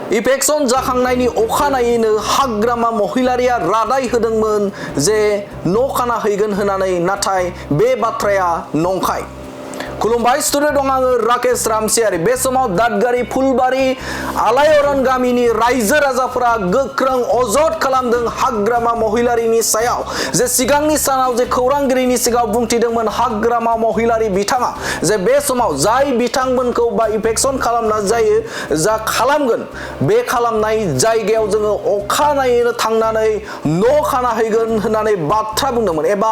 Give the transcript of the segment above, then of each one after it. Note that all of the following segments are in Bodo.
इफेक्सन जाखांनायनि अखानायैनो हाग्रामा महिलारिया रादाय होदोंमोन जे न' खाना हैगोन होननानै नाथाय बे बाथ्राया नंखाय। खुलुमबाय स्टुडिअ दं आङो राकेश रामसियारि। बे समाव दादगारि फुलबारि आलायअरन गामिनि रायजो राजाफोरा गोख्रों अजद खालामदों हाग्रामा महिलारिनि सायाव जे सिगांनि सानाव जे खौरांगिरिनि सिगाङाव बुंथिदोंमोन हाग्रामा महिलारि बिथाङा जे बे समाव जाय बिथांमोनखौ बा इफेक्सन खालामना जायो जा खालामगोन बे खालामनाय जायगायाव जोङो अखानायैनो थांनानै न' खाना हैगोन होननानै बाथ्रा बुंदोंमोन एबा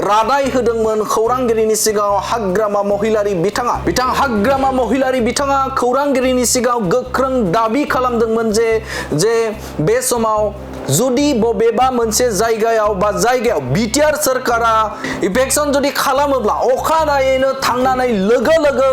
रादाय होदोंमोन खौरांगिरिनि सिगाङाव हाग्रामा महिलारि बिथां हाग्रामा महिलारि बिथाङा खौरांगिरिनि सिगाङाव गोख्रों दाबि खालामदोंमोन जे बे समाव जुदि बबेबा मोनसे जायगायाव बिटिआर सरकारा इफेक्सन जुदि खालामोब्ला अखानायैनो थांनानै लोगो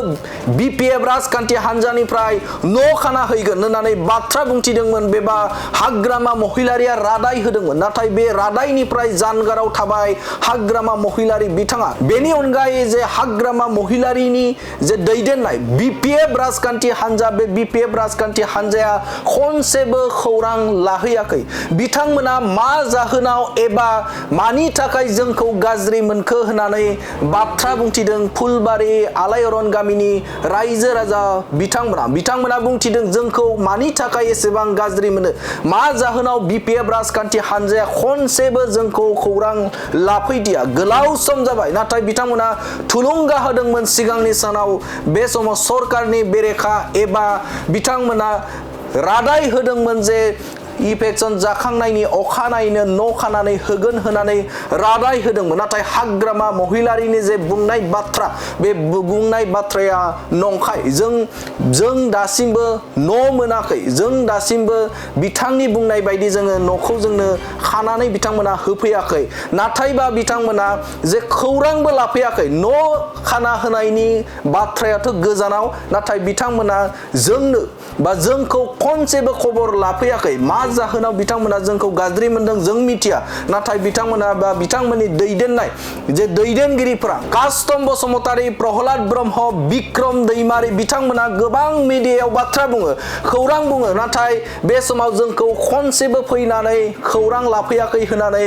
बिपिएफ राजखान्थि हान्जानिफ्राय न' खाना हैगोन होननानै बाथ्रा बुंथिदोंमोन बेबा हाग्रामा महिलारिया रादाय होदोंमोन। नाथाय बे रादायनिफ्राय जानगाराव थाबाय हाग्रामा महिलारि बिथाङा। बेनि अनगायै जे हाग्रामा महिलारिनि जे दैदेननाय बिपिएफ राजखान्थि हान्जा बे बिपिएफ राजखान्थि हान्जाया खनसेबो खौरां लाहैयाखै। बिथांमोना मा जाहोनाव एबा मानि थाखाय जोंखौ गाज्रि मोनखो होननानै बाथ्रा बुंथिदों फुलबारि आलायअरन गामिनि रायजो राजा बिथांमोना बुंथिदों जोंखौ मानि थाखाय एसेबां गाज्रि मोनो मा जाहोनाव बिपिएफ राजखान्थि हान्जाया खनसेबो जोंखौ खौरां लाफैदिया गोलाव सम जाबाय। नाथाय बिथांमोना थुलुंगा होदोंमोन सिगांनि सानाव बे समाव सरकारनि बेरेखा एबा बिथांमोना रादाय होदोंमोन जे इफेक्सन जाखांनायनि अखानायैनो न' खानानै होगोन होननानै रादाय होदोंमोन। नाथाय हाग्रामा महिलारिनि जे बुंनाय बाथ्रा बे बुंनाय बाथ्राया नंखाय। जों दासिमबो न' मोनाखै। जों दासिमबो बिथांनि बुंनाय बायदि जोङो न'खौ जोंनो खानानै बिथांमोना होफैयाखै। नाथायबा बिथांमोना जे खौरांबो लाफैयाखै। न' खाना होनायनि बाथ्रायाथ' गोजानाव नाथाय बिथांमोना जोंनो बा जोंखौ खनसेबो खबर लाफैयाखै। मा जाहोनाव बिथांमोना जोंखौ गाज्रि मोनदों जों मिथिया। नाथाय बिथांमोना बा बिथांमोननि दैदेननाय जे दैदेनगिरिफोरा कास्तम बसुमतारी प्रहलाद ब्रह्म बिक्रम दैमारि बिथांमोना गोबां मिडियायाव बाथ्रा बुङो खौरां बुङो नाथाय बे समाव जोंखौ खनसेबो फैनानै खौरां लाफैयाखै होननानै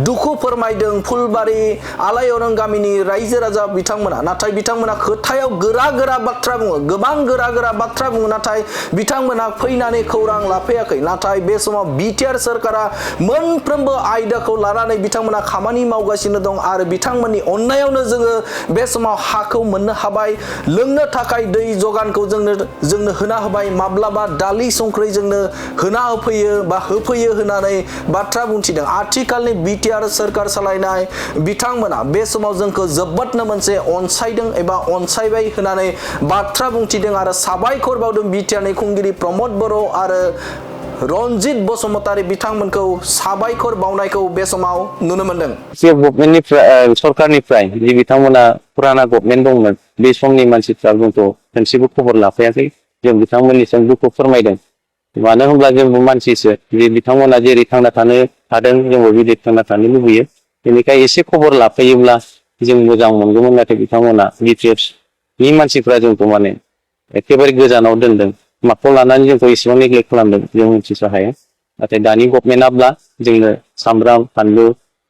दुखु फोरमायदों फुलबारि आलायअरन गामिनि रायजो राजा बिथांमोना। नाथाय बिथांमोना खोथायाव गोरा बाथ्रा बुङो गोबां गोरा बाथ्रा बुङो नाथाय बिथांमोना फैनानै खौरां लाफैयाखै। नाथाय बे समाव बिटिआर सरकारा मोनफ्रोमबो आयदाखौ लानानै बिथांमोना खामानि मावगासिनो दं आरो बिथांमोननि अननायावनो जोङो बे समाव हाखौ मोननो हाबाय। लोंनो थाखाय दै जगानखौ जोंनो होना होबाय। माब्लाबा दालि संख्रि जोंनो होना होफैयो होननानै बाथ्रा बुंथिदों। आथिखालनि बिटिआर सरकार सालायनाय बिथांमोना बे समाव जोंखौ जोबोदनो मोनसे अनसायदों एबा अनसायबाय होननानै बाथ्रा बुंथिदों आरो साबायखर बावदों बिटिआरनि खुंगिरि प्रमद बर' आरो रनजित बसुमतारी बिथांमोनखौ साबायखर बावनायखौ बे समाव नुनो मोनदों। जे गभर्नमेन्टनिफ्राय सरकारनिफ्राय जे बिथांमोना पुराना गभर्नमेन्ट दंमोन बे समनि मानसिफ्रा जोंखौ खनसेबो खबर लाफैयाखै। जों बिथांमोननिसिम दुखु फोरमायदों। मानो होनब्ला जोंबो मानसिसो जे बिथांमोना जेरै थांना थानो हादों जोंबो बिदि थांना थानो लुबैयो। बेनिखाय एसे खबर लाफैयोब्ला जों मोजां मोनगौमोन। नाथाय बिथांमोना बिटिएफनि मानसिफ्रा जोंखौ माने एखेबारे गोजानाव दोनदों। माखौ लानानै जोंखौ एसेबां नेग्लेक्ट खालामदों जों मिथिस' हाया। नाथाय दानि गभर्नमेन्टआब्ला जोंनो सामब्राम फानलु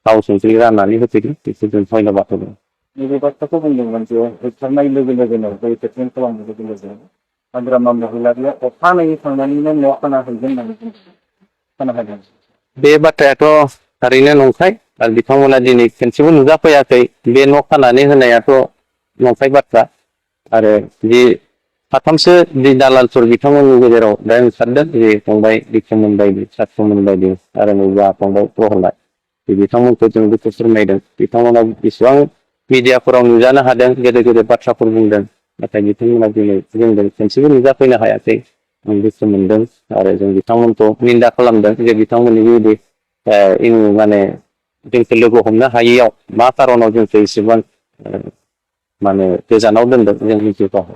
थाव संख्रि राननानै होफैदों बेखौ जों धन्यबाद होदों। नैबे बाथ्राखौ बुंदोंमोन जे होबथानाय लोगोनो बे ट्रिटमेन्ट खालामनाय लोगो हाग्रामा महिलारिया अखानायै थांनानैनो न' खाना हैगोन होननानै खोनादों। बे बाथ्रायाथ' थारैनो नंखाय आरो बिथांमोना दिनै खनसेबो नुजाफैयाखै। बे न' खानानै होनायाथ' नंखाय बाथ्रा आरो जि साथामसो जि दालालफोर बिथांमोननि गेजेराव दा ओंखारदों जे फंबाय बिक्रममोन बायदि साथ्रमोन बायदि आरो नैबा फंबाय प्रहलाद बिथांमोनखौ जों दुखु फोरमायदों। बिथांमोना बेसेबां मिडियाफोराव नुजानो हादों गेदेर बाथ्राफोर बुंदों नाथाय बिथांमोना दिनै जोंजों खनसेबो नुजाफैनो हायाखै। आं दुखु मोनदों आरो जों बिथांमोनखौ निन्दा खालामदों जे बिथांमोननि बेबायदि माने जोंखौ लोगो हमनो हायैयाव मा खारनाव जोंखौ एसेबां माने गोजानाव दोनदों जों मिथिगौ।